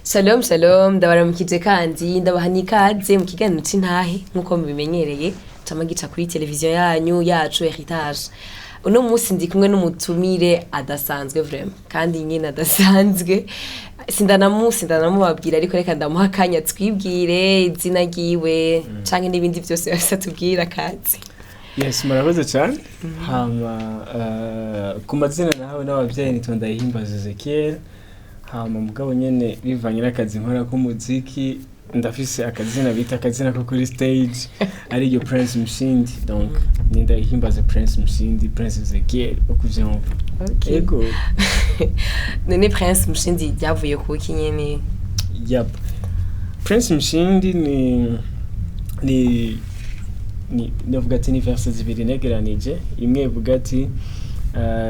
Shalom shalom, ndabaramukije kandi ndabaha n'ikaze mu kiganiro c'intahe. Nk'uko mubimenyereye, cama gica kuri televiziyo yanyu yacu Heritage. Uno munsi ndi kumwe n'umutumire adasanzwe vraiment, kandi nyine adasanzwe. Sindanamubabwira, ariko reka ndamuha akanya twibwire izina ryiwe canke n'ibindi vyose bafise atubwira kazi. Yes, murakoze cyane. Hama ku mazina nahawe n'ababyeyi nitwa Ndayihimbaza Ezekiel. Hama mugabo nyene bivanye n'akazi nkora k'umuziki, ndafise akazina bita akazina ko kuri stage, ariryo Prince Mshindi. Donc ni Ndayihimbaza Prince Mshindi, Prince Ezekiel, uko uvyumva. Ego. None Prince Mushindi ryavuye kuki nyene? Yep, Prince Mshindi ni ndavuga ati ni verse zibiri negeranije. Imwe ivuga ati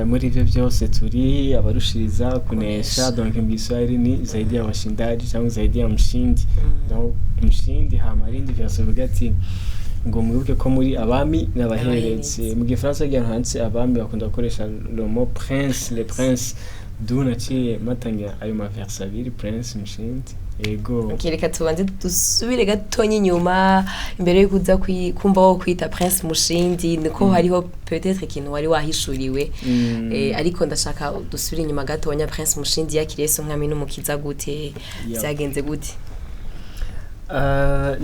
muri ivyo byose turi abarushiriza kunesha, donc mu Giswahili ni zaidi ya washindaji cyangwa zaidi ya mshindi, donc mshindi. Hama irindi verse ivuga ati ngo mwibuke ko muri abami n'abaherezi. Abaherezi. Mu Gifaransa agira handitse abami, bakunda gukoresha le mot prince, le prince, d'où naciye matanya ayo ma verse abiri, Prince Mshindi, ego. Okay, reka tubanze dusubire gatonya inyuma imbere yo kuza kumva wo kwita Prince Mushindi, niko hariho peut-être ikintu wari wahishuriwe. Ariko ndashaka dusubire inyuma gatonya. Prince Mushindi yakiriye Yesu umwami n'umukiza gute? Vyagenze gute?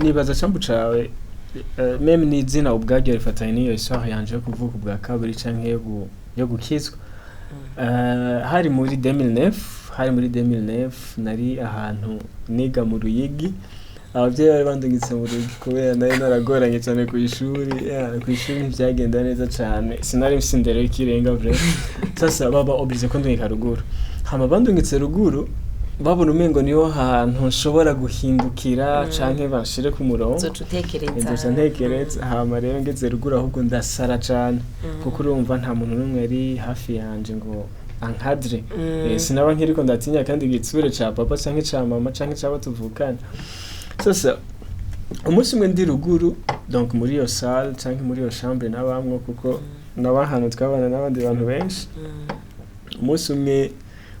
Nibaza cambu cawe, même n'izina ubwaryo rifatanye n'iyo histoire yanje yo kuvuka ubwa kabiri canke yo gukizwa. Hari muri 2009, hari muri 2009, nari ahantu niga mu Ruyigi. Abavyeyi bari bandungitse mu Ruyigi kubera nari naragoranye cyane ku ishuri. Ya, ku ishuri ntivyagenda neza cane, sinari mfise indero y'ikirenga vraiment. Sasa baba obligé ko ndungika ruguru. Hama bandungitse ruguru babona umengo niho hantu nshobora guhindukira canke banshire ku murongo. Uzoca utekereza. Nzoca ntekereza. Hama rero ngeze ruguru ahubwo ndasara cane, kuko urumva nta muntu n'umwe yari hafi yanje ngo ankadre. Sinaba nkiriko ndatinya kandi igitsure ca papa canke ca mama canke c'abo tuvukana. Sasa umunsi umwe ndi ruguru, donc muri iyo salle canke muri iyo chambre nabamwo, kuko naba ahantu twabana n'abandi bantu benshi, umunsi umwe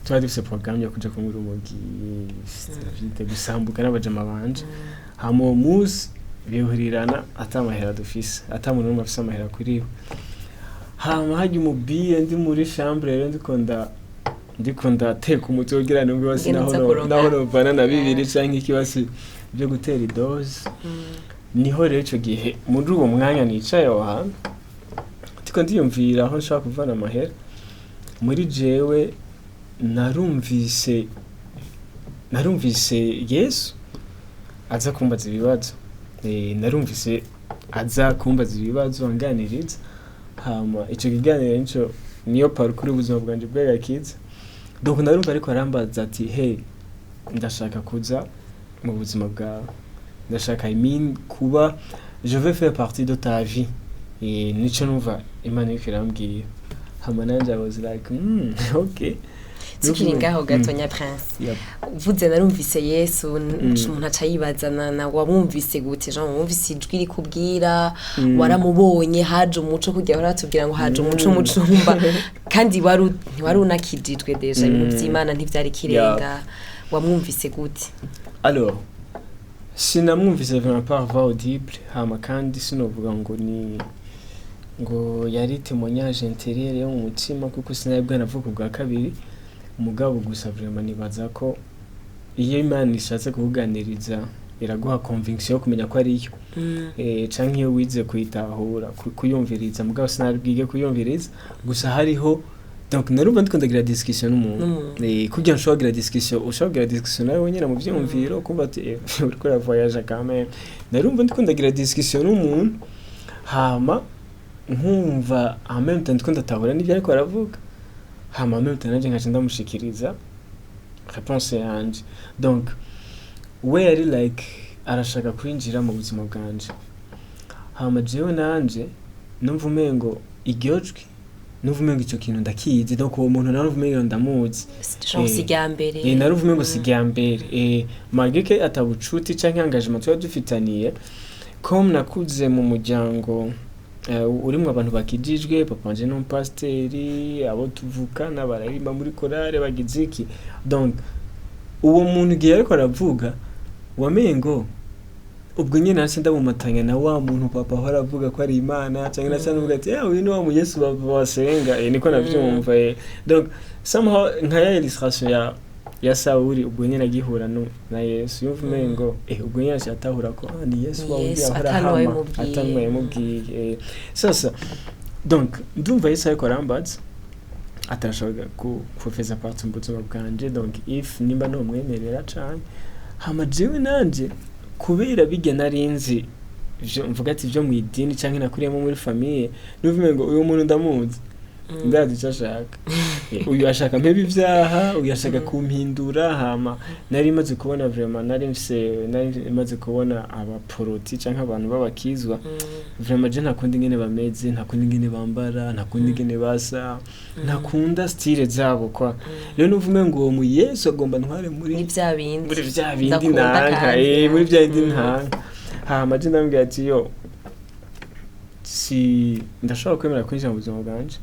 twari dufise programme yo kuja kunywa urumogi, vyite gusambuka n'abajama banje. Hama uwo munsi bihurirana ata mahera dufise, ata muntu n'umwe afise amahera kuri we. Hama harya umubiye ndi muri chambre rero, ndiko ndateka umutwe kugira numve basi Ingene naho uza kuronka. Naho novana na bibiri canke ikibasi byo gutera idoze. Niho rero ico gihe muri uwo mwanya nicaye aho hantu ndiko ndiyumvira aho nshobora kuvana amahera, muri jewe narumvise Yesu aza kumbaza ibibazo. Narumvise aza kumbaza ibibazo, anganiriza. Hama ico kiganiro nico niyo parcours y'ubuzima bwanje bw'agakiza. Donc narumva ariko arambaza ati: "Hey, ndashaka kuza mu buzima bwawe, ndashaka, I mean, kuba, je veux faire partie de ta vie." Nico numva Imana iriko irambwira. Hama nanje I was like, okay." Tukiri ngaho gatonya, Prince. Yep. Uvuze narumvise Yesu, umuntu aca yibaza na wamwumvise gute? Jean, wumvise ijwi rikubwira? Waramubonye? Haje umuco kugira baratubwira ngo haje umuco mu cumba, kandi wari ntiwari unakijijwe déjà, ibintu vy'Imana ntivyari kirenga. Wamwumvise gute? Alors, sinamwumvise vraiment par voix audible. Hama kandi sinovuga ngo ni ngo yari témoignage intérieur yo mu mutima, kuko sinari bwanavuka ubwa kabiri. Umugabo gusa vraiment nibaza ko iyo Imana ishatse kukuganiriza iraguha conviction yo kumenya ko ariyo, canke iyo wize kuyitahura, kuyumviriza. Mugabo sinari bwige kuyumviriza. Gusa hariho, donc narumva ndiko ndagira discussion n'umuntu. N'umuntu. Kugira nshobora kugira discussion, ushobora kugira discussion nawe wenyine mu vyiyumviro, kumva ati uriko ura voyage quand même. Narumva ndiko ndagira discussion n'umuntu, hama nkumva en même temps ndiko ndatahura n'ivyo ariko aravuga, hama en même temps nanje nkaca ndamushikiriza réponse yanje. Donc we yari like arashaka kwinjira mu buzima bwanje. Hama jewe nanje numva umengo iryo jwi, numva umengo ico kintu ndakizi. Donc uwo muntu nawe numva umengo ndamuzi. Jean, si irya mbere. Narumva umengo si irya mbere, malgré que atabucuti canke engagement twari dufitaniye. Comme nakuze mu muryango urimwo abantu bakijijwe, papa wanje ni umupasiteri, abo tuvukana bararirimba muri korale, bagize iki, donc Uwo muntu igihe ariko aravuga, wamengo ubwo nyine nace ndamumatanya na wa muntu papa ahora avuga ko ari Imana, cyangwa nace ndavuga ati: "Eh, uyu ni wa mu Yesu basenga." Niko navyumva. Donc somehow nka ya illustration ya Sawuli, ubwo nyine agihura no na Yesu, yumva umengo ubwo nyine aca atahura ko ni Yesu Ni wa wundi Yesu, ahora atanu ahama wabimubwiye. Atanu wabimubwiye. Sasa donc ndumva Yesu ariko arambaza, atarashobora kufeza part mu buzima bwanje, donc if nimba nomwemerera cane. Hama jewe nanje kubera bijya narinzi ivyo mvuga ati vyo mu idini canke nakuriyemo muri famille, numva ngo uyu muntu ndamuzi, ndazi icyo ashaka. Uyu ashaka mpebe ibyaha, uyu ashaka kumpindura. Hama nari maze kubona, vraiment nari mfise, nari maze kubona abaporoti canke abantu b'abakizwa, vraiment je ntakunda ingene bameze, ntakunda ingene bambara, ntakunda ingene basa, ntakunda style zabo kwa. Rero numva umengo uwo mu Yesu agomba ntware muri Muri bya bindi muri vya bindi ndakunda nanka kandi. Muri vya bindi ntanka. Hama je ndamubwira ati: "Yo, si ndashobora kwemera kwinjira mu buzima bwanje,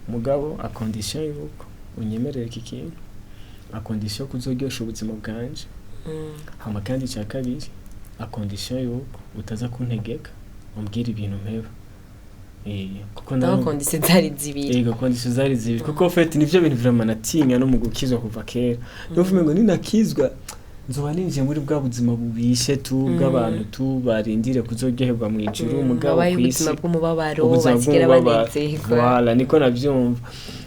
mugabo à condition yuko unyemerera iki kintu, à condition ko uzoryosha ubuzima bwanje. Hama kandi icya kabiri, à condition yuko utaza kuntegeka umbwira ibintu mpeba." Kuko Naho conditions zari zibiri. Yego, conditions zari zibiri, kuko en fait nivyo bintu vraiment natinya no mu gukizwa kuva kera. Numva ngo ninakizwa nzoba ninjiye muri bwa buzima bubishe tu bw'abantu tu barindire kuzoryoherwa mu ijuru, mugabo Babaye kw'isi ubuzima bw'umubabaro ubuzima basigara bw'umubabaro. banezerwa. Voilà, niko navyumva.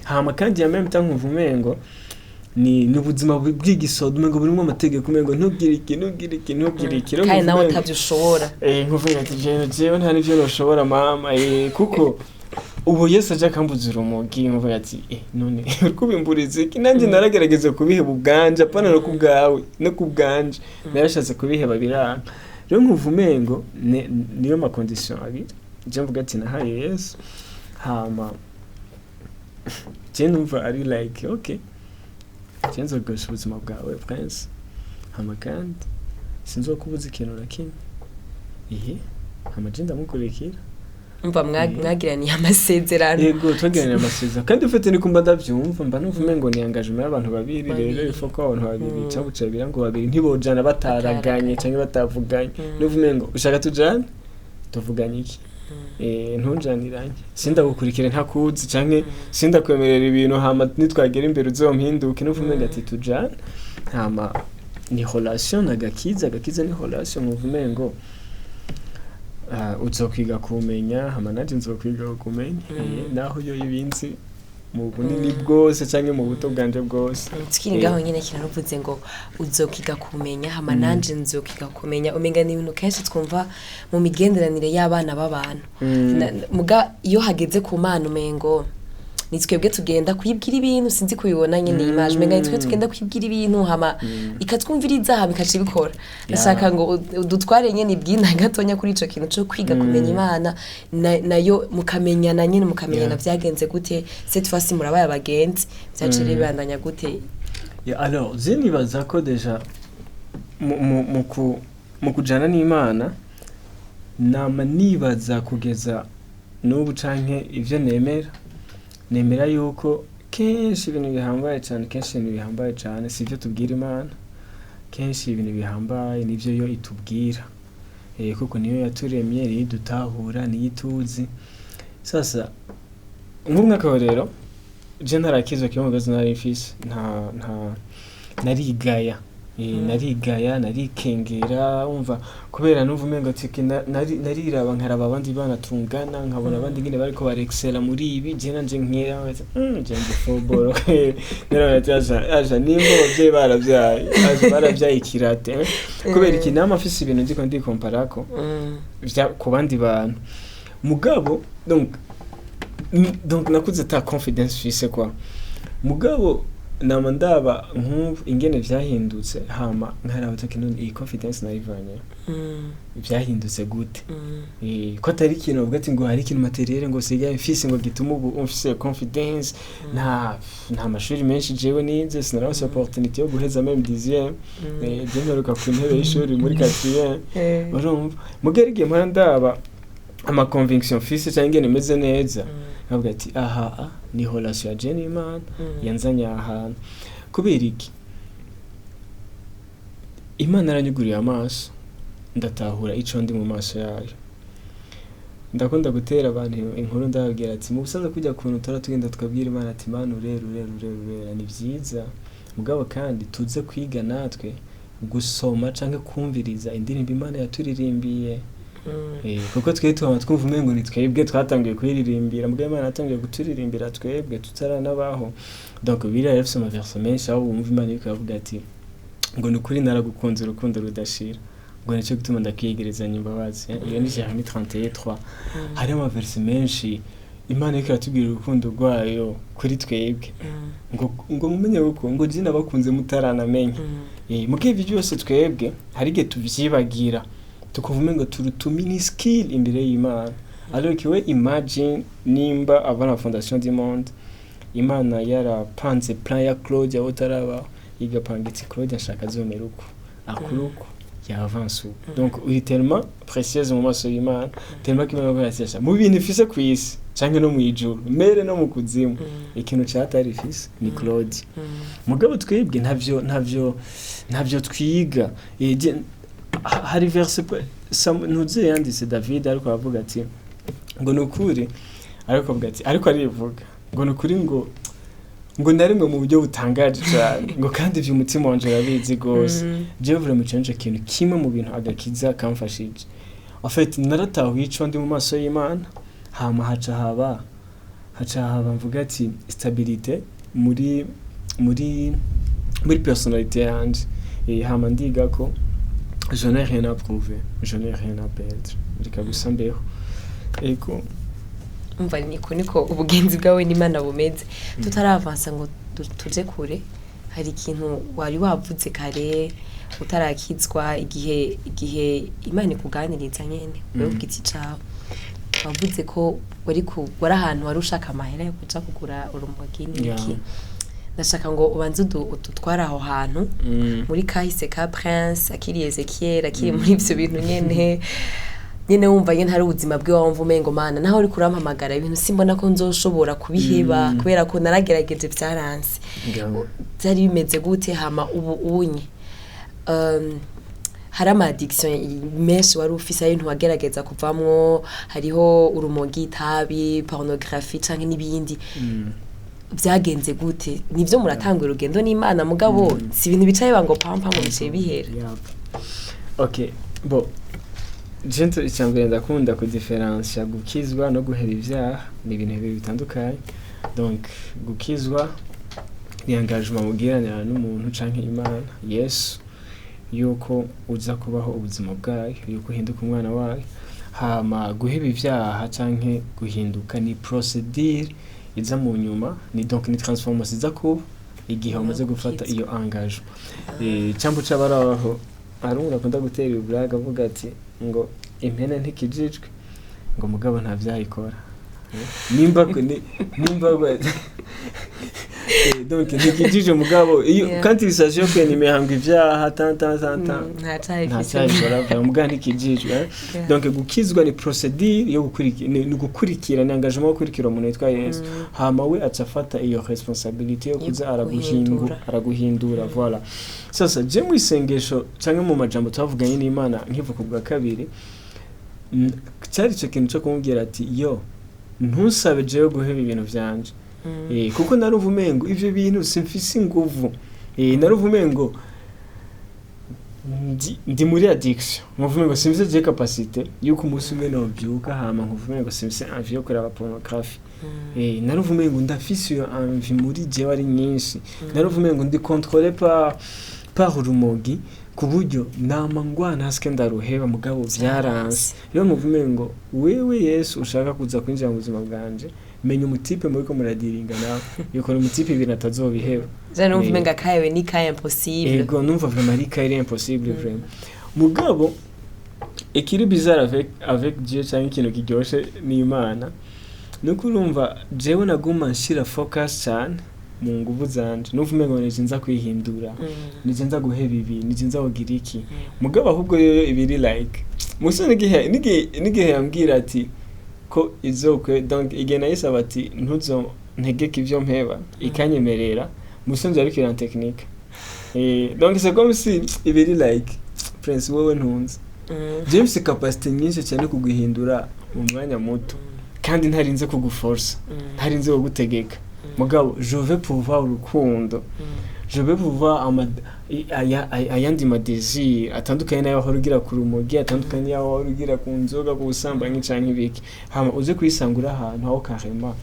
Hama kandi ya même temps nkumva umengo ni ubuzima bw'igisoda, umengo burimo amategeko, umengo ntugire iki, ntugire iki, ntugire iki. Rero Kandi nkumva nawe umengo utabyo ushobora. Nkuvuga ati jewe nta n'ivyo noshobora, mama, kuko ubu Yesu aje akambuza urumogi, nkuvuga ati: "None uriko ubimburiza iki?" Nanjye naragerageza kubiheba ubwanje, apana no kubwawe, no kubwanje narashatse kubiheba biranga. Rero nkumva umengo niyo ma conditions abiri je mvuga ati nahaye Yesu. Hama je numva ari like: "Okay, je nzogoresha ubuzima bwawe, prince, hama kandi sinzokubuza ikintu na kimwe." Ihe, hama je ndamukurikira. Umva, mwagiraniye amasezerano. Yego, twagiranye amasezerano, kandi ufite niko mba ndavyumva, mba numva umengo ni engagement y'abantu babiri. Babiri. Rero ifo ko abantu babiri cyangwa buca ngo babiri ntibojana bataraganye canke batavuganye. Numva umengo ushaka tujane, tuvuganye iki? Ntunjaniranye, sindagukurikire ntakuzi, canke sindakwemerera ibintu, hama nitwagera imbere uzompinduke. Numva umengo ati tujane, hama ni relation agakiza, agakiza ni relation. Nkumva umengo uzokwiga kumenya, hama nanje nzokwiga kumenya. Naho yo ibinzi mu bunini bwose canke mu buto bwanje bwose. Tukiri ngaho nyine, kiraruvuze ngo uzokiga kumenya, hama nanje nzokiga kumenya, umenga ni ibintu kenshi twumva mu migenderanire y'abana b'abantu. Muga iyo hageze ku Mana, umengo ni twebwe tugenda kuyibwira ibintu. Sinzi kubibona nyine iyi image, umenga ni twebwe tugenda kuyibwira ibintu, hama ikatwumviriza, hama ikaca ibikora. Ndashaka ngo udutware nyine ibwina gatonya kuri ico kintu co kwiga kumenya Imana, nayo mukamenyana nyine, mukamenyana. Vyagenze gute cette fois ci murabaye abagenzi? Vyaciye bibandanya gute? Ya, alors je nibaza ko déjà mu kujana n'Imana, nama nibaza kugeza n'ubu canke ivyo nemera, nemera yuko kenshi ibintu bihambaye cane, kenshi ibintu bihambaye cane si ivyo tubwira Imana, kenshi ibintu bihambaye nivyo yo itubwira, kuko niyo yaturemye, niyo idutahura, niyo ituzi. Sasa nk'umwaka rero je ntarakizwa, kimwe mu bibazo nari mfise, nta narigaya, narigaya, narikengera, umva, kubera numva umengo ati nariraba nkaraba abandi bana tungana, nkabona abandi ngene bariko barexcella muri ibi, je nanje nkera je ndi football. Narabona ati aja aja nimba abavyeyi baravyaye, aja baravyaye ikirate, kubera iki nama mfise ibintu ndiko ndikomparako vya ku bandi bantu. Mugabo donc nakuze ata confidence mfise kwa. Mugabo nama ndaba nk'ubu ingene vyahindutse, hama nkaraba ati none iyi confidence nayivanye, vyahindutse gute? Ko atari ikintu bavuga ati ngo hari ikintu matériel ngo sigaye mfise ngo gituma ubu mfise confidence. Nta mashuri menshi jewe nize, sinaronse opportunité yo guheza même dixième. Je mperuka ku ntebe y'ishuri muri quatrième. Urumva, mugera igihe mpora ndaba ama conviction mfise cyangwa ingene meze neza, nkavuga ati aha ni relation ya je n'Imana yanzanye aha hantu. Kubera iki? Imana yaranyuguriye amaso, ndatahura ico ndi mu maso yayo. Ndakunda gutera abantu inkuru, ndababwira ati mu busanzwe kujya kuntu tora tugenda tukabwira Imana ati: "Imana, urera, urera, urera, urera." Ni vyiza, mugabo kandi tuze kwiga natwe gusoma canke kumviriza indirimbo Imana yaturirimbiye. Kuko twe tuba twumva umengo ni twebwe twatangiye kuyiririmbira, mugabo Imana yatangiye kuturirimbira twebwe tutaranabaho. Donc Bibiliya ifise amaverse menshi aho wumva Imana iriko iravuga ati ngo: "Ni ukuri naragukunze urukundo rudashira," ngo: "Nico gituma ndakwiyegerezanya imbabazi." Iyo ni Jérémie 31:3. Hariho amaverse menshi Imana iriko iratubwira urukundo rwayo kuri twebwe, ngo mumenye uko ngo je nabakunze mutaranamenya. Mugihe ivyo byose twebwe hari igihe tuvyibagira, tukumva umengo turi tu minuscule imbere y'Imana, alors que we imagine nimba avant la fondation du monde Imana yarapanze plan ya Claude aho utarabaho, igapanga iti: "Claude nshaka azomera uko, akura uko, yavanse uko." Donc uri tellement précieuse mu maso y'Imana, tellement ko Imana yakoresha mu bintu ifise ku isi canke no mu ijuru, mere no mu kuzimu, ikintu catari ifise ni Claude. Mugabo twebwe ntavyo twiga. Hari verse ntuze yanditse David, ariko aravuga ati ngo ni ukuri, ariko avuga ati, ariko arivuga ngo ni ukuri, ngo narimwe mu buryo butangaje cyane, ngo kandi ivyo umutima wanje urabizi gose. Jewe vraiment ico nico kintu kimwe mu bintu agakiza kamfashije. En fait, naratahuye ico ndi mu maso y'Imana, hama haca haba mvuga ati stabilité muri personnalité yanje. Hama ndiga ko je n'ai rien à prouver, je n'ai rien à perdre, reka gusa mbeho. Ego. Umva, niko ubugenzi bwawe n'Imana bumeze. Tutaravansa ngo tuje kure, hari ikintu wari wavuze kare utarakizwa, igihe Imana ikuganiriza nyene wewe ku giti cawe, wavuze ko wari ahantu wari ushaka amahera yo kuja kugura urumogi n'iki. Ndashaka ngo ubanze udutware aho hantu muri kahise ka Prince akiri Ezekiel, akiri muri ivyo bintu nyene, wumva nyene hari ubuzima bwiwe, wumva umengo: "Mana, naho uri kurampamagara, ibintu simbona ko nzoshobora kubiheba, kubera ko naragerageje vyaranse." Byari bimeze gute? Hama ubu unye hari ama addiction menshi wari ufise, ayo ntiwagerageza kuvamwo, hariho urumogi, itabi, pornographie canke n'ibindi. Byagenze gute? Nivyo muratanga urugendo n'Imana, mugabo si ibintu bicaye ngo pampa ngo biciye bihera. Yep. Okay, bo je icambere ndakunda kudiferencia gukizwa no guheba ivyaha, ni ibintu bibiri bitandukanye. Donc gukizwa ni engagement mugiranira n'umuntu canke Imana, Yesu, yuko uza kubaho ubuzima bwayo, yuko uhinduka umwana wayo. Hama guheba ivyaha canke guhinduka ni procédure iza mu nyuma, ni donc ni transformation iza kuba igihe wamaze gufata iyo engagement. Cyangwa c'abaraho hari umuntu akunda gutera iburaga avuga ati ngo impene ntikijijwe, ngo mugabo nta vyayikora. Nimba donc ntikijije, mugabo iyo quand il s'agit yo kwena imihango, ivyaha, tan tan tan tan, nta caha nta ifise. cyabikora vraiment, mugabo ntikijijwe. Donc gukizwa ni procédure yo gukurikira, ni gukurikira, ni engagement yo gukurikira umuntu witwa Yesu. Hama we aca afata iyo responsabilité yo kuza araguhindura. Guhindura. Araguhindura, voilà. Sasa je mu isengesho canke mu majambo twavuganye n'Imana nkivuka ubwa kabiri, cyari ico kintu co kumubwira ati: "Yo, ntusabe jewe guheba ibintu vyanje." Kuko narumva umengo ivyo bintu simfise inguvu. Narumva umengo ndi muri addiction, nkumva umengo simfise je capacité yuko umunsi umwe novyuka hama nkumva umengo simfise envie yo kuraba pornographie. Narumva umengo ndafise iyo envie muri jewe ari nyinshi. Narumva umengo ndi contrôlé par urumogi, ku buryo nama ngwana hasike ndaruheba, mugabo vyaranse. Rero nkumva umengo wewe Yesu ushaka kuza kwinjira mu buzima bwanje, menya umutipe muriko muradiringa nawe yuko ni umutipe ibintu atazobiheba. Je numva umenga kawe ni ka impossible. Ego, numva vraiment ari kari impossible vraiment. Mugabo ikiri bizarre avec Dieu, cyangwa ikintu kiryoshe n'Imana, nuko urumva jewe naguma nshira focus cyane mu nguvu zanje, numva umengo nije nza kwihindura, nije nza guheba ibi, nije nza kugira iki. Mugabo ahubwo rero ibiri like musa n'igihe yambwira ati ko izokwe, donc igihe nayisaba ati ntuzo ntegeke ivyo mpeba, ikanyemerera, musanze ariko iran technique. Donc c'est comme si ibiri like Prince, wowe ntunze James capacité nyinshi cyane kuguhindura mu mwanya muto, kandi ntarinze kuguforsa, ntarinze kugutegeka. Mugabo je vais pouvoir urukundo, je vais pouvoir ayandi ma désirs atandukanye n'ayo wahora ugira ku rumogi, atandukanye n'ayo wahora ugira ku nzoga, ku busambanyi canke ibiki. Hama uze kwisanga uri ahantu aho carrément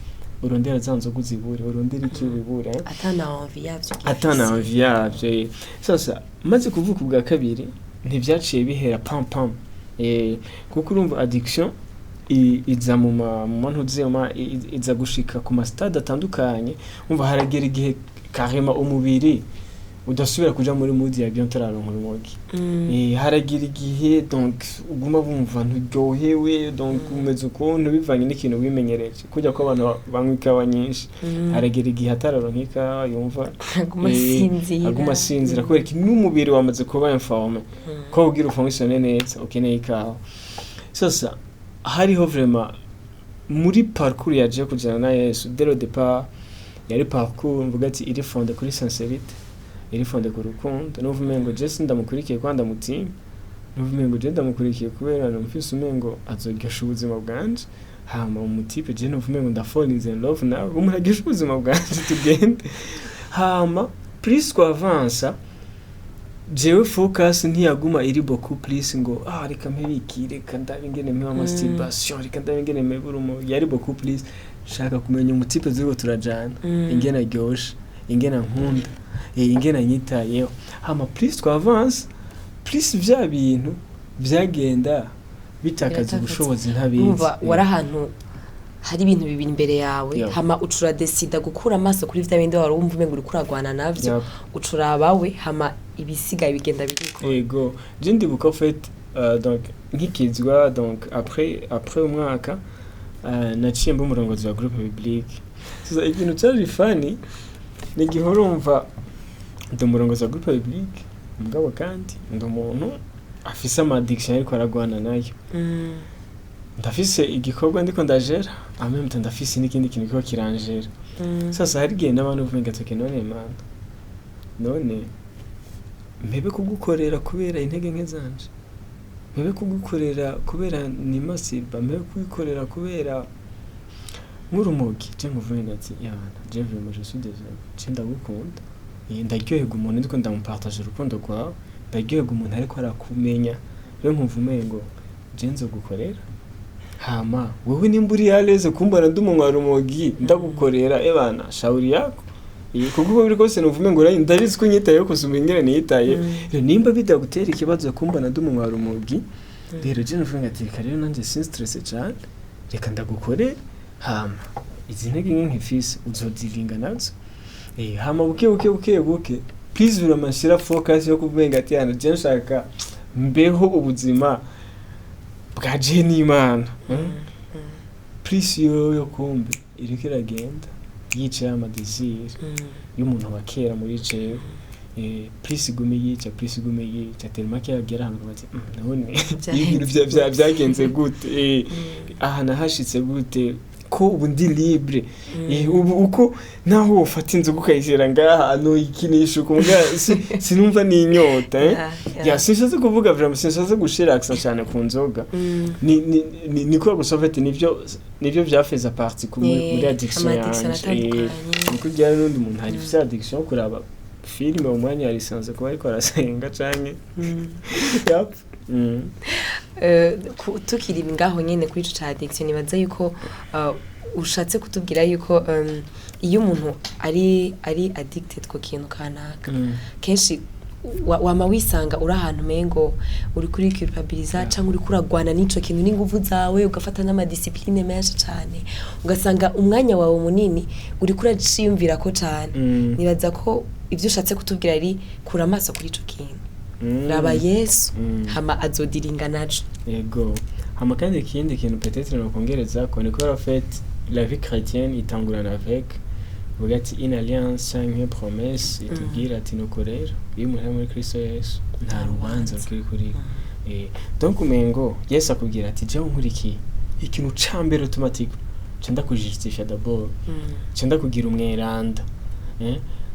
urondera za nzoga uzibure, urondera iki ubibure, eh? Atana envie yavyo ugifise. Atana envie yavyo, eh. Sasa maze kuvuka ubwa kabiri, ntivyaciye bihera pam pam, kuko urumva addiction iza mu mantuze iza gushika ku ma stade atandukanye. Umva, haragera igihe carrément umubiri udasubira kuja muri mood ya bien utararonka urumogi. Haragira igihe donc uguma wumva nturyohewe, donc umeze ukuntu bivanye n'ikintu wimenyereje, kujya ko abantu banywa ikawa nyinshi, haragera igihe atararonka ikawa yumva aguma asinzira. Aguma asinzira kubera iki? N'umubiri wamaze kuba informé ko kugira ufonctionne neza ukeneye ikawa. Sasa hariho vraiment muri parcours yaje kujana na Yesu, dès le départ yari parcours mvuga ati iri fondée kuri sincérité, iri fondée ku rukundo. Numva umengo je sindamukurikiye kwa ndamutinya, numva umengo je ndamukurikiye kubera numvise umengo azogesha ubuzima bwanje. Hama umutipe je numva umengo ndafalling in love nawe, umuntu agesha ubuzima bwanje, tugende. Hama plus twavansa, jewe focus ntiyaguma iri beaucoup plus ngo ah, reka mpebe iki, reka ndabe ingene mpeba masturbation, reka ndabe ingene mpebe urumogi. Yari beaucoup plus shaka kumenya umutipe ziriko turajana, ingene aryoshe, ingene ankunda, ingene anyitayeho. Hama plus twavanse, plus vya bintu vyagenda bitakaza Biratakaza. ubushobozi ntabizi. Urumva wari ahantu hari ibintu bibiri imbere yawe, hama ucura décida gukura amaso kuri vya bindi wari wumva umengo uriko uragwana navyo, ucurabawe, hama ibisigaye bigenda biriko. Ego, je ndibuka en fait, donc nkikizwa, donc après umwaka, naciye mba umurongozi wa groupe biblique. Sasa ikintu cyaje funny ni igihe urumva ndi umurongozi wa groupe biblique, mugabo kandi ndi umuntu afise ama addiction ariko aragwana nayo. Ndafise igikorwa ndiko ndajera, en même temps ndafise n'ikindi kintu kiriko kiranjera. Sasa hari igihe n'abantu uvuga ati none Mana, none mpebe kugukorera kubera intege nke zanje, mpebe kugukorera kubera nimasirba, mpebe kugukorera kubera nk'urumogi? Je nkuvuga ati yana, je vraiment je suis désolé, je ndagukunda. Ndaryoherwa umuntu ndiko ndamupartage urukundo rwawe, ndaryoherwa umuntu ariko arakumenya. Rero nkumva umengo je nzogukorera, hama wewe nimba uri à l'aise kumbona ndi umunywa rumogi ndagukorera, ebana shauri yako. Kuko uko biri kose numva umengo ndabizi ko unyitayeho kusumba ingene niyitaye. Rero nimba bidagutera ikibazo kumbona ndi umunywa rumogi, rero je nuvuga ati reka rero nanje sinstresse cane, reka ndagukore, hama izi ntege nke nkifise uzodiringa nazo. Hama buke buke buke buke, please, uramanshira focus yo kuvuga ati yana, je nshaka mbeho ubuzima bwa je n'Imana. Plus yo kumbe iriko iragenda yica ya ma désirs y'umuntu wa kera muri jewe. Plus igume yica, plus igume yica, tellement ko yagera ahantu bati none ibintu vyagenze gute? Aha nahashitse gute ko ubu ndi libre? Ubu uko naho wofata inzoga ukayishyira ngaha noyikinisha ukumva sinumva n'inyota, eh? Ya, sinshatse kuvuga vraiment, sinshatse gushira accent cyane ku nzoga. Ni ko gusa en fait nivyo vyafeza partie muri addiction ama-addiction yanje. atandukanye. Niko ujyana n'undi muntu hari ufise addiction yo kuraba filime mu mwanya yarisanze kuba ariko arasenga canke yap. Tukiri ngaho nyene kuri ico ca addiction, nibaza yuko ushatse kutubwira yuko iyo umuntu ari addicted ku kintu kanaka, kenshi wama wisanga uri ahantu umengo uri kuri culpabiliza canke uriko uragwana n'ico kintu n'inguvu zawe, ugafata n'amadiscipline menshi cane, ugasanga umwanya wawe munini uriko uraciyumvirako cane. Nibaza ko ivyo ushatse kutubwira ari kura amaso kuri ico kintu, raba Yesu, hama azodiringa naco. Yego. Hama kandi ikindi kintu peut-être nokongereza ko ni kubera en fait la vie chrétienne itangurana avec uvuga ati une alliance canke promesse itubwira ati nuko rero iyo umuntu ari muri Kristo Yesu nta rubanza rukiri kuri. Donc umengo Yesu akubwira ati jewe nkurikiye, ikintu ca mbere automatique ca ndakujustifia d'abord, ca ndakugira umweranda,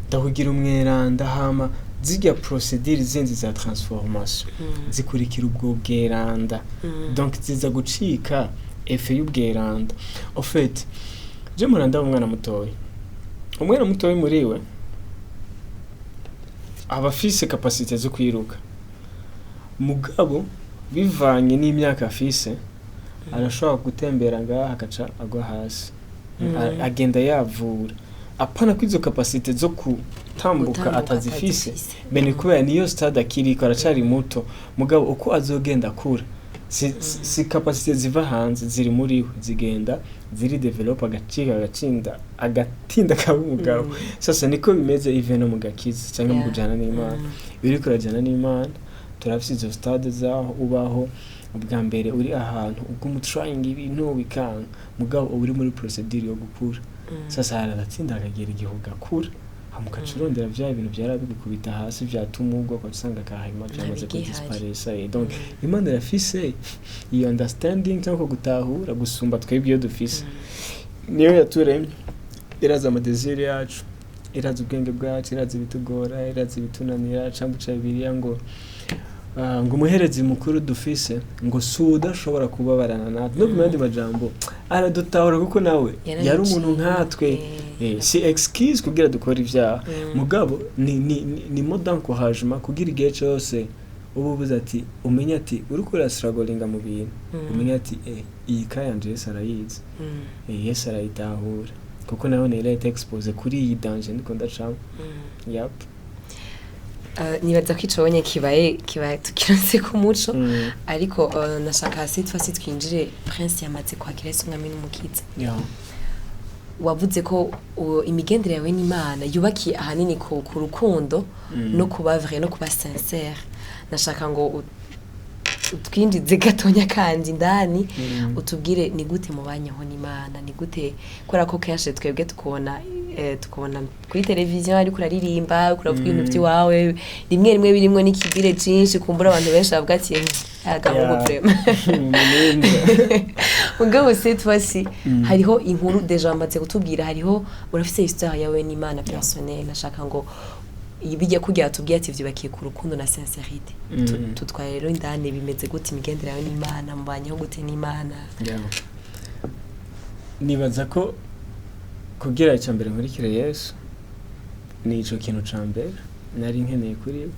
ndakugira umweranda, hama Zirya procédure zindi za transformation zikurikira ubwo bweranda, donc ziza gucika effet y'ubweranda. Au fait, je muranda umwana mutoya, umwana mutoya muri we aba afise capacité zo kwiruka, mugabo bivanye n'imyaka afise arashobora gutembera ngaha agaca agwa hasi. Agenda yavura, apana ko izo capacité zo gutambuka Gutambuka atazifise, atazifise. Bene kubera niyo stade akiriko, aracari muto. Mugabo uko azogenda akura, si capacité ziva hanze, ziri muri we, zigenda ziri développe, agacika, agacinda, agatinda akaba umugabo. Sasa niko bimeze even no mu gakiza cyangwa mu kujana n'Imana. Iyo uriko urajana n'Imana, turafise izo stade zaho ubaho. Ubwa mbere uri ahantu ubwo umutrayinga ibintu bikanga, mugabo uba uri muri procédure yo gukura. Sasa hararatsinda akagera igihe ugakura, hama ugaca urondera vya bintu vyara bigukubita hasi vyatuma ugwa, ugaca usanga kahima vyamaze Ntabigihari. kudisparaissa. Donc Imana irafise iyo understanding cyangwa gutahura gusumba twebwe iyo dufise. Niyo yaturemye, irazi ama désirs yacu, irazi ubwenge bwacu, irazi ibitugora, irazi ibitunanira. Cyangwa ca Bibiliya ngo ngo umuherezi mukuru dufise ngo si udashobora kubabarana natwe. No mu yandi majambo, aradutahura kuko nawe yari umuntu nkatwe. Si excuse kugira dukora ibyaha, mugabo ni mot d'encouragement kugira igihe cyose uba ubuze ati umenye ati uriko urastrugglinga mu bintu, umenye ati iyi ka yanje Yesu arayizi. Yesu arayitahura kuko nawe yari exposé kuri iyi danger ndiko ndacamo. Yep. Nibaza ko ico bonye kibaye tukironse ku muco, ariko nashaka hasi twasi twinjire. Prince yamaze kwakira Yesu umwami n'umukiza. Wavuze ko imigendere yawe n'Imana yubakiye ahanini ku rukundo no kuba vrai, no kuba sincère. Nashaka ngo utwinjize gatonya kandi indani, utubwire ni gute mubanyeho n'Imana, ni gute, kubera ko kenshi twebwe tukubona kuri televiziyo ariko uraririmba, ariko uravuga ibintu by'iwawe, rimwe rimwe birimwo n'ikibire cinshi, kumbura abantu benshi bavuga ati agahungu vraiment. Umunenga. Mugabo cette fois-ci hariho inkuru déjà wamaze kutubwira, hariho urafise histoire yawe n'Imana personnelle. Nashaka ngo bijya kugira tubwire ati vyubakiye ku rukundo na sincérité. Tutwaye rero indani, bimeze gute imigendere yawe n'Imana, mubanyeho gute n'Imana? Yeah. Nibaza ko kugira icya mbere nkurikire Yesu, ni ico kintu ca mbere nari nkeneye kuri we.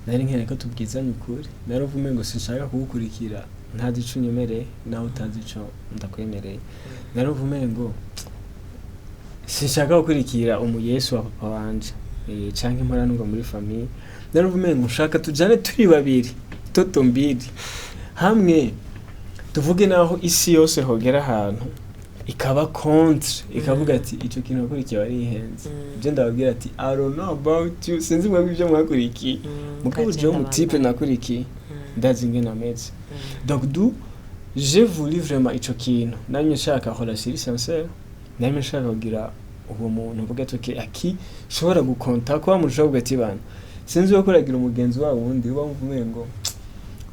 Nari nkeneye ko tubwizanye ukuri. Naravume ngo sinshaka kugukurikira ntazi ico unyemereye, nawe utazi ico ndakwemereye. Naravume ngo sinshaka gukurikira umuyesu wa papa wanje, canke impora numva muri famille. Naravume ngo nshaka tujane turi babiri, toto mbiri hamwe, tuvuge naho isi yose hogera ahantu ikaba contre, ikavuga ati ico kintu wakurikiye warihenze. Ibyo ndababwira ati I don't know about you, sinzi mwebwe ibyo mwakurikiye, mugabo jewe umu type nakurikiye ndazi ingene ameze. Donc du j'ai voulu vraiment ico kintu, namye nshaka relation sincère, namye nshaka kugira uwo muntu mvuga ati okay, aki nshobora gukonta ko wamushobora kuvuga ati bana sinzi uko kuragira umugenzi wabo wundi uba wumva ngo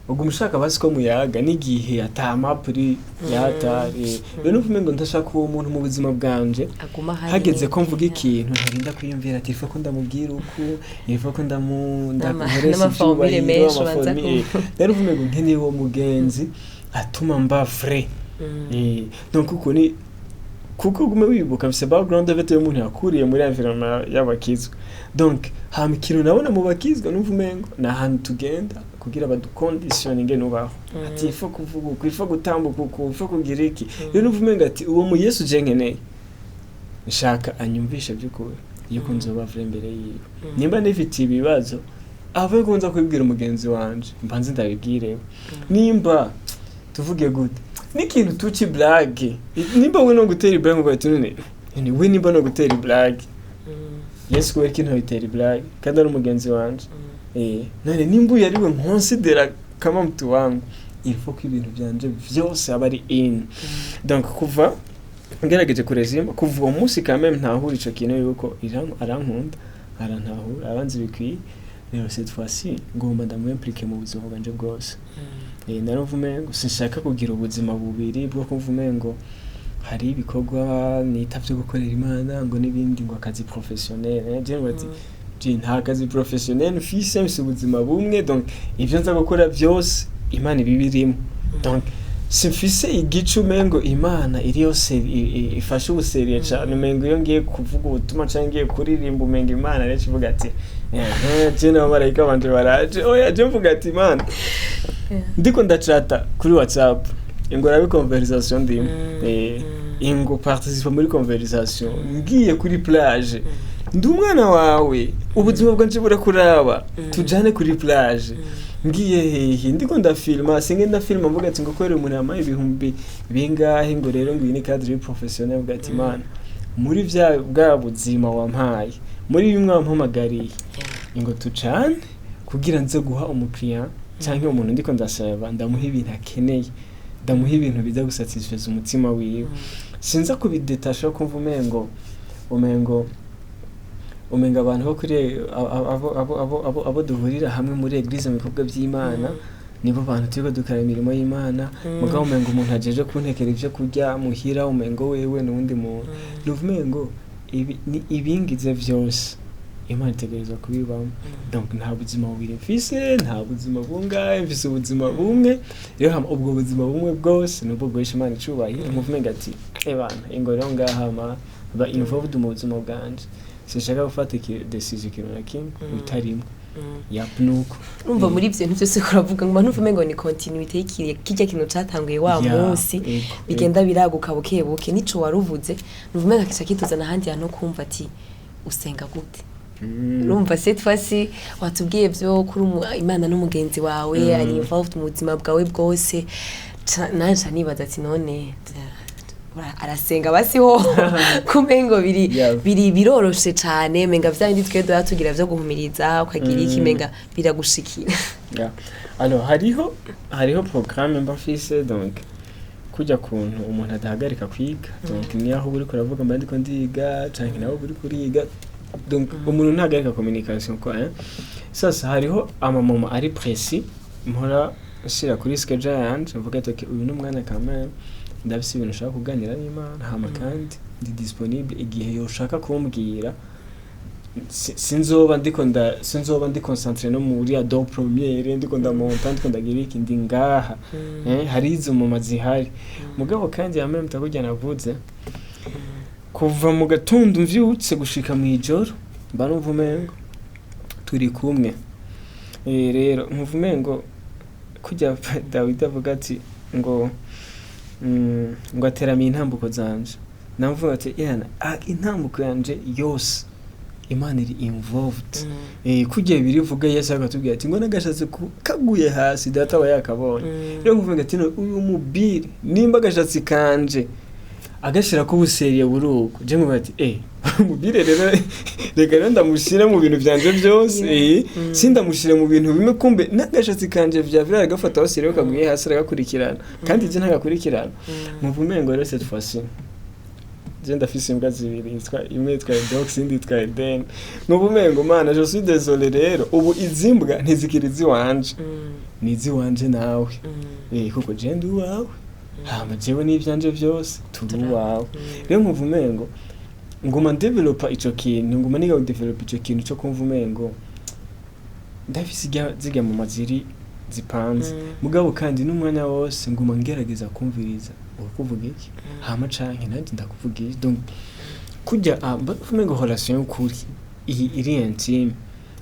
uguma ushaka basi ko muyaga n'igihe atamapuri yatari. Rero numva ngo ndashaka uwo muntu mu buzima bwanje, aguma hari hageze ko mvuga ikintu ntarinda kwiyumvira ati ifa ko ndamubwira uku, ifa ko ndamu ndamukoresha n'ama formule ivyubahiro, menshi ubanza ama formule. Rero uvume ngo nkeneye uwo mugenzi atuma mba vrai. Donc uko ni kuko ugume wibuka mfise background afite y'umuntu yakuriye muri environnement y'abakizwa. Donc hama ikintu nabona mu bakizwa, numva umengo ni ahantu tugenda kugira badukondisione ingene ubaho, ati ifo kuvuga uku, ifo gutambuka uku, ifo kugira iki. Rero numva umengo ati uwo mu Yesu je nkeneye, nshaka anyumvishe by'ukuri yuko nzoba vrai imbere yiwe. Nimba nifitiye ibibazo, ave ko nza kubibwira umugenzi wanje, mbanze ndabibwirewe. Nimba tuvuge gute n'ikintu tuci blague, nimba we no gutera blague ngo ati none none we nimba no gutera blague, Yesu kubera ikintu bitera blague kandi ari umugenzi wanje. None nimba uyu ari we nkonsidera kama mtu wangu, il faut ko ibintu byanje vyose aba ari in. Donc kuva ngerageje kurezima, kuva uwo munsi quand même ntahura ico kintu yuko arankunda, arantahura, aranzi bikwiye. Rero cette fois-ci ngomba ndamwimplique mu buzima bwanje bwose. Naravume umengo sinshaka kugira ubuzima bubiri bwo kumva umengo hari ibikorwa nita vyo gukorera Imana ngo n'ibindi ngo akazi professionnel. Je ngo ati Je nta kazi professionnel mfise ubuzima bumwe, donc ivyo nza gukora byose Imana ibibirimo. Donc simfise igice umengo Imana iri yose ifashe ubu sérieux cane, umengo iyo ngiye kuvuga ubutumwa canke ngiye kuririmba, umengo Imana rero ivuga ati: "Ehe, je n'abamarayika banje baraje." Oya, je mvuga ati: "Imana, ndiko ndachata kuri WhatsApp, ingo rabe conversation ndimo, ingo participe muri conversation. Ngiye kuri plage, ndi umwana wawe, ubuzima bwanje burakuraba, tujane kuri plage. Ngiye hehe, ndiko ndafilma, singe ndafilma mvuga ati ngo kubera umuntu yampaye ibihumbi bingahe, ngo rero ngo iyi ni cadre professionnel." Mvuga ati: "Imana, muri vya bwa buzima wampaye, muri bimwe wampamagariye, ingo tucane kugira nze guha umukiriya canke umuntu ndiko ndasaba, ndamuha ibintu akeneye, ndamuha ibintu biza gusatisfeza umutima wiwe." Sinza kubidetasha kumva umengo abantu bo kuri abo duhurira hamwe muri église, mu bikorwa by'Imana, nibo bantu turiko dukora imirimo y'Imana. Mugabo umengo umuntu ajeje kuntekera ivyo kurya muhira, umengo wewe n'uwundi muntu. Nuva umengo ibi ni ibingize vyose, Imana itegerezwa kubibamo. Donc nta buzima bubiri mfise, nta buzima bungahe mfise, ubuzima bumwe. Rero hama ubwo buzima bumwe bwose nubwo bwohesha Imana icubahiro. Nkumva umenga ati: "Ebana, ingo rero ngaha ma ba involved mu buzima bwanje, sinshaka gufata decision ikintu na kimwe utarimo." Yap, nuko. Urumva, muri ivyo bintu byose uravuga ngo numva umengo ni continuité kirya kintu catanguye wa munsi, bigenda biraguka buke buke. Nico waruvuze, numva umenga kica kituzana ahandi hantu, kumva ati usenga gute? Urumva, cette fois-ci watubwiye vyo kuri Imana n'umugenzi wawe, ari involved mu buzima bwawe bwose. Nanje nibaza ati none arasenga basiho kumengo biri biri biroroshe cane, menga vya bindi twe duhora tugira vyo guhumiriza ukagira iki, menga biragushikira. Yeah. Alors hariho programme mba mfise, donc kujya kuntu umuntu adahagarika kwiga. Donc niyo aho uriko uravuga, mba ndiko ndiga, canke nawe uri kuriga, donc umuntu ntahagarika communication quoi, hein. Sasa hariho ama moments ari précis mpora nshira kuri schedule yanje, mvuga ati: "Okay, uyu ni umwanya quand même ndafise ibintu nshaka kuganira n'Imana, hama kandi ndi disponible igihe yoshaka kumbwira." Sinzoba ndi concentré no muri Adobe Premiere, ndiko ndamonta, ndiko ndagira iki, ndi ngaha. Hari izo moments zihari. Mugabo kandi ya même takurya navuze, kuva mu gatondo mvyutse gushika mw'ijoro, mba numva umengo turi kumwe. Rero nkumva umengo kurya Dawidi avuga ati ngo ateramiye intambuko zanje, navuga ati: "Yana intambuko yanje yose Imana iri involved." Kurya birivuga, Yesu akatubwira ati ngo n'agashatsi kaguye hasi Data aba yakabonye. Rero nkuvuga ati: "No, uyu mubiri nimba agashatsi kanje agashira ko ubu sérieux buruko, je nkuvuga ati umubiri rero reka rero ndamushire mu bintu vyanje byose, sindamushire mu bintu bimwe." Kumbe n'agashatsi kanje vya vira agafata aho sérieux kaguye hasi aragakurikirana, kandi je ntagakurikirana. Nkumva umengo rero cette fois-ci je ndafise imbwa zibiri, yitwa imwe yitwa Dox, indi yitwa Eden. Nkumva umengo: "Mana, je suis désolé, rero ubu izi mbwa ntizikiri iziwanje, ni iziwanje nawe, kuko je ndi uwawe, hama jewe n'ivyanje vyose turi uwawe." Rero nkumva umengo nguma ndevelopa ico kintu, nguma niga kudevelopa ico kintu co kumva umengo ndafise zirya mama ziri zipanze. Mugabo kandi n'umwanya wose nguma ngerageza kumviriza: "Uri kuvuga iki?" Hama canke nanjye ndakuvuga iki. Donc kurya umengo relation y'ukuri iyi iri intime,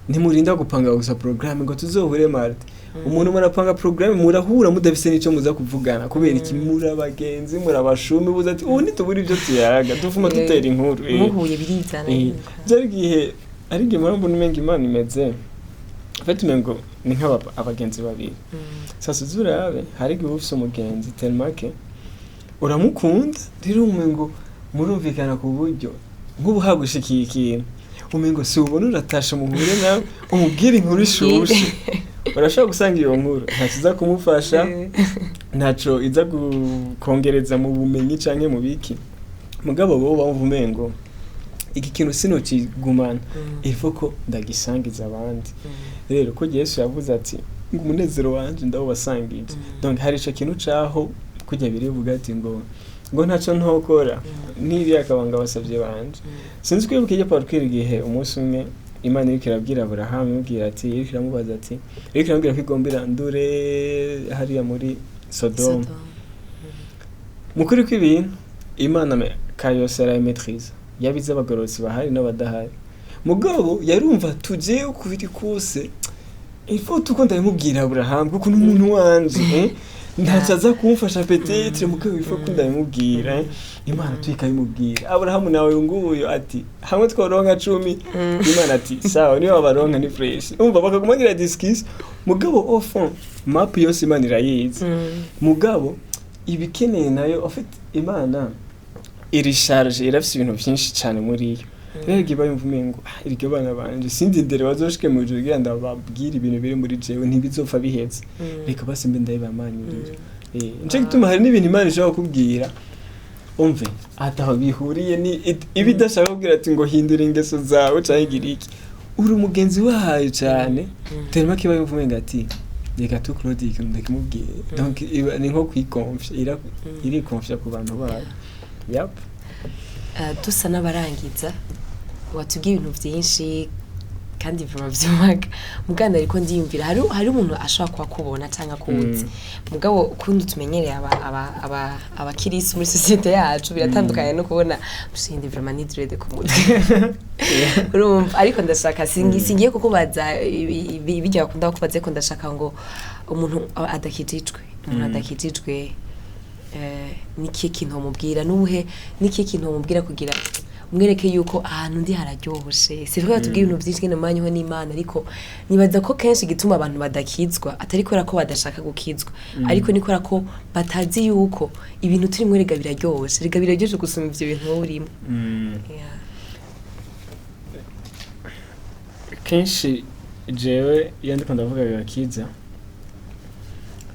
ntimurinda gupanga gusa programme ngo tuzohure mardi. Umuntu murapanga programme, murahura mudafise n'ico muza kuvugana. Kubera iki? Muri abagenzi, muri abashumi, buza ati ubu ntitubura ivyo tuyaga, dufuma dutera inkuru. Muhuye birizana. Byari igihe, ari igihe murabona umenga Imana imeze en fait umengo ni nk'aba abagenzi babiri. Sasa uzi urabe, hari igihe uba ufise umugenzi tellement que uramukunda, rero umengo murumvikana ku buryo nk'ubu hagushikiye ikintu, umengo si ubona uratashe muhure nawe umubwire inkuru ishushe. Urashobora gusanga iyo nkuru ntacyo iza kumufasha, ntaco iza kongereza mu bumenyi canke mu biki, mugabo bo bumva umengo iki kintu sinokigumana, il faut ko ndagisangiza abandi. Rero ko Yesu yavuze ati ngo umunezero wanje ndawubasangije, donc hari ico kintu caho kurya birivuga ati ngo ntaco ntokora n'iriya akabanga basavye banje. Sinzi kwibuka iryo parcours, igihe umunsi umwe Imana iriko irabwira Aburahamu, imubwira ati, iriko iramubaza ati, iriko iramubwira ko igomba irandure hariya muri Sodoma. Sodoma. Mu kuri kw'ibintu, Imana kayose arayimaîtriza, yabize abagororotsi bahari n'abadahari. Mugabo yarumva tujeyo kubiri kose, il faut tuko ndabimubwira Aburahamu kuko ni umuntu wanje, eh? Ntacyo aza kumfasha peut-être, mugabo il faut ko ndabimubwira, eh? Imana tuyikabimubwira. Aburahamu nawe nguyu ati hamwe tworonka 10. Imana ati sawa, niyo babaronka ni fresh. Umva, bakaguma bagira discussion, mugabo au fond map yose Imana irayizi. Mugabo ibikeneye nayo, en fait Imana iri chargée, irafise ibintu vyinshi cane muri yo. Rero igihe bayumva umengo: "Ah, iryo bana banje sindindire bazoshike mu ijuru kugira ndababwire ibintu biri muri jewe, ntibizopfa biheze. Reka basi mbe ndabibamanyurira." Nico gituma hari n'ibintu Imana ishobora kukubwira, umve, ataho bihuriye ni iba idashaka kubwira ati ngo hindura ingeso zawe canke igira iki. Uri umugenzi wayo cane, tellement ko iba yumva umenga ati reka tu Claude ikintu ndakimubwiye. Donc ni nko kwiconfia, iriconfia ku bantu bayo, yep. Dusa n'abarangiza, watubwiye ibintu byinshi kandi biba byubaka muganda, ariko ndiyumvira hari umuntu ashobora kuba akubona cyangwa akuzi, mugabo ukundi tumenyereye aba abakirisi muri société yacu biratandukanye no kubona mushindi vraiment ni dread ku mutwe, urumva. Ariko ndashaka, singiye kukubaza ibijya bakunda kukubaza, ariko ndashaka ngo umuntu adakijijwe, umuntu adakijijwe, nikihe kintu wamubwira, n'ubuhe nikihe kintu wamubwira kugira umwereke yuko ahantu ndi hararyoshe? Si twe batubwira ibintu byinshi ngene mwanyeho n'Imana, ariko nibaza ko kenshi igituma abantu badakizwa atari kubera ko badashaka gukizwa, ariko ni kubera ko batazi yuko ibintu turimo rega biraryoshe, rega biraryoshe gusoma ivyo bintu wowe urimo. Yeah. Kenshi jewe iyo ndiko ndavuga agakiza,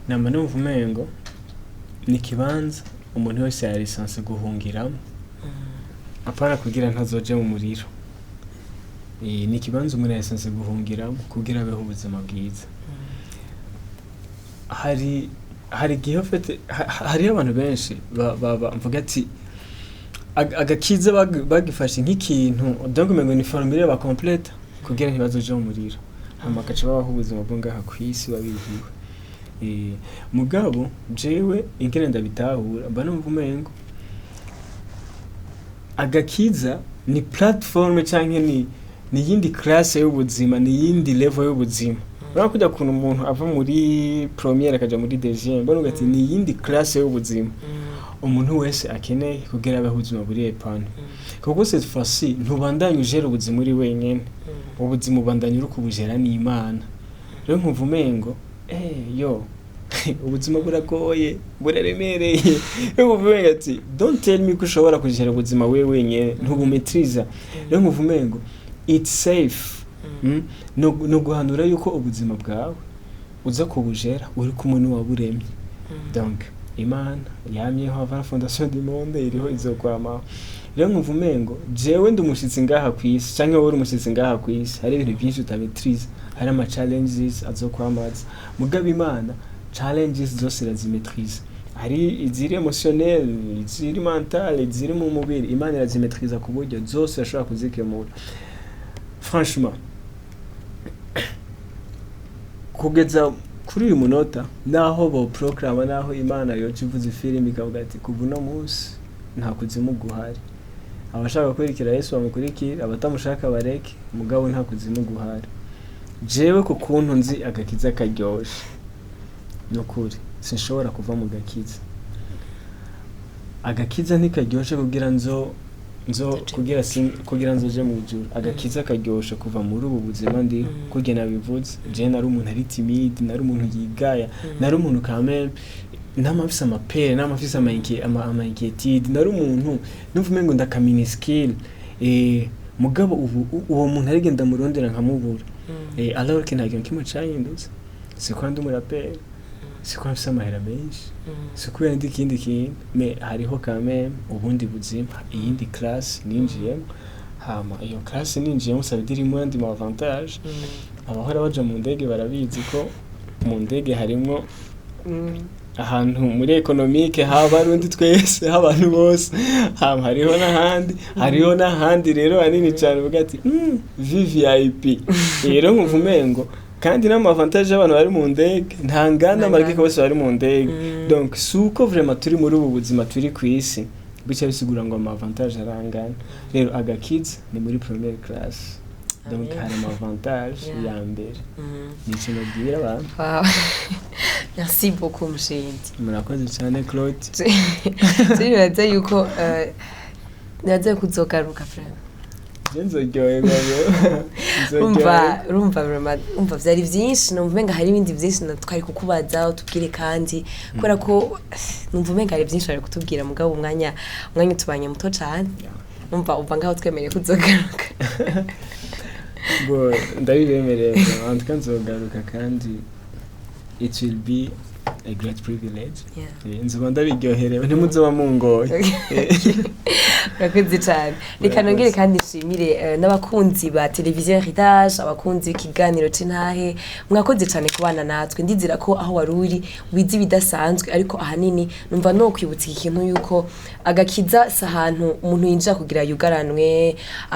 nama numva umengo ni ikibanza umuntu wese yari censé guhungiramo, apana kugira ntazoje mu muriro. Ni ikibanza umuntu yari censé guhungiramo kugira abeho ubuzima bwiza. Hari igihe ufite hariho abantu benshi mvuga ati agakiza bagifashe nk'ikintu, donc umengo ni formule bacomplète kugira ntibazoje mu muriro, hama bagaca babaho ubuzima bwo ngaha kw'isi babihiwe. Mugabo jewe ingene ndabitahura, mba numva umengo agakiza ni plateforme canke ni yindi classe y'ubuzima, ni yindi level y'ubuzima. Urabona kujya kuntu umuntu ava muri première akaja muri deuxième, mbona ugati ni yindi classe y'ubuzima umuntu wese akeneye kugira abeho ubuzima buri épanoui, kuko cette fois-ci ntubandanye ugéra ubuzima uri wenyene, ubuzima ubandanye uri kubugéra n'Imana. Rero nkumva umengo yo ubuzima buragoye, buraremereye. Rero nkumva umengo ati don't tell me ko ushobora kugéra ubuzima wewe wenyene, ntubumaîtrisa. Rero nkumva umengo it's safe, No guhanura yuko ubuzima bwawe uza kubugéra uri kumwe n'uwaburemye. Donc Imana yamyeho avant la fondation du monde, iriho, izokwamaho. Rero nkumva umengo jewe ndi umushitsi ngaha kw'isi, canke wowe uri umushitsi ngaha kw'isi, hari ibintu byinshi utamaîtrisa, hari ama challenges azokwamaza. Mugabo Imana challenges zose irazimaîtrisa, hari iziri émotionnel, iziri mental, iziri mu mubiri, Imana irazimaîtrisa ku buryo zose irashobora kuzikemura. Franchement, kugeza kuri uyu munota, naho bo proclama, naho Imana yoca ivuza ifirimbi ikavuga ati kuva uno munsi nta kuzimu guhari, abashaka gukurikira Yesu bamukurikire, abatamushaka bareke, mugabo nta kuzimu guhari. Jewe ku kuntu nzi agakiza karyoshe, nukuri sinshobora kuva mu gakiza. Agakiza ntikaryoshe kugira nzo Nzoje. Kugira nzoje mu ijuru. Agakiza karyoshe kuva muri ubu buzima ndi. Kurya nabivuze, je nari umuntu ari timide, nari umuntu yigaya, nari umuntu quand même nama mfise amapere, nama mfise ama inquiétude, nari umuntu numva umengo ndaka minuscule. Mugabo ubu uwo muntu arigenda murondera nkamubura. Alors que nta kintu kimwe cahindutse, siko ndi umuraperi, siko mfise amahera menshi, si kubera ndi ikindi kintu, mais hariho quand même ubundi buzima, iyindi classe ninjiyemo. Hama iyo classe ninjiyemo, ça veut dire irimo andi ma avantage. Abahora baja mu ndege barabizi ko mu ndege harimwo Ahantu muri économique haba arundi twese, abantu bose, hama hariho n'ahandi, hariho n'ahandi rero hanini cyane uvuga ati VVIP. Rero nkumva umengo kandi n'ama avantage y'abantu bari mu ndege ntangana. Ntangana. Marike bose bari mu ndege. Donc si uko vraiment turi muri ubu buzima, turi ku isi, bica bisigura ngo ama avantage arangana. Rero agakiza ni muri première classe, donc Amen. hari ama avantage ya mbere. Nico nabwira abantu. Wow. Merci beaucoup, Mushindi. Murakoze cyane, Claude. Turibaza yuko nibaza yuko uzogaruka vraiment. Je nzoryoherwa rero. Urumva, urumva vraiment, umva vyari vyinshi, numva umenga hari ibindi vyinshi na twari kukubaza utubwire, kandi kubera ko numva umenga hari vyinshi bari kutubwira, mugabo umwanya utubanye muto cane. Umva, umva ngaho twemereye kuzogaruka. Bo ndabibemereye vraiment. En tout cas nzogaruka kandi it will be a great privilege. Nzoba ndabiryoherewe, ntimuzoba mungoye. Urakoze cyane. Reka nongere kandi nshimire n'abakunzi ba televiziyo Heritage, abakunzi b'ikiganiro c'intahe. Mwakoze cyane kubana natwe. Ndizera ko aho wari uri wize ibidasanzwe, ariko ahanini numva no kwibutsa iki kintu yuko agakiza si ahantu umuntu yinjira kugira yugaranwe,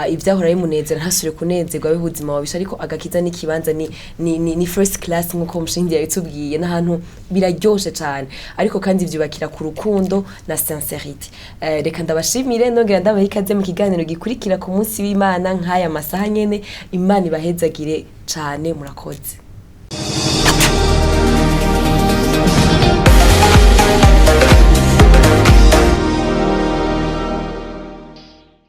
ivyahora bimunezera ntasubire kunezerwa, abe ubuzima wabisha, ariko agakiza ni ikibanza, ni first class nk'uko Mushindi yabitubwiye, n'ahantu biraryoshe cyane, ariko kandi vyubakira ku rukundo na sincérité. Reka ndabashimire, nongera ndabaha ikaze mu kiganiro gikurikira ku munsi w'Imana nk'aya masaha nyene. Imana ibahezagire cane, murakoze.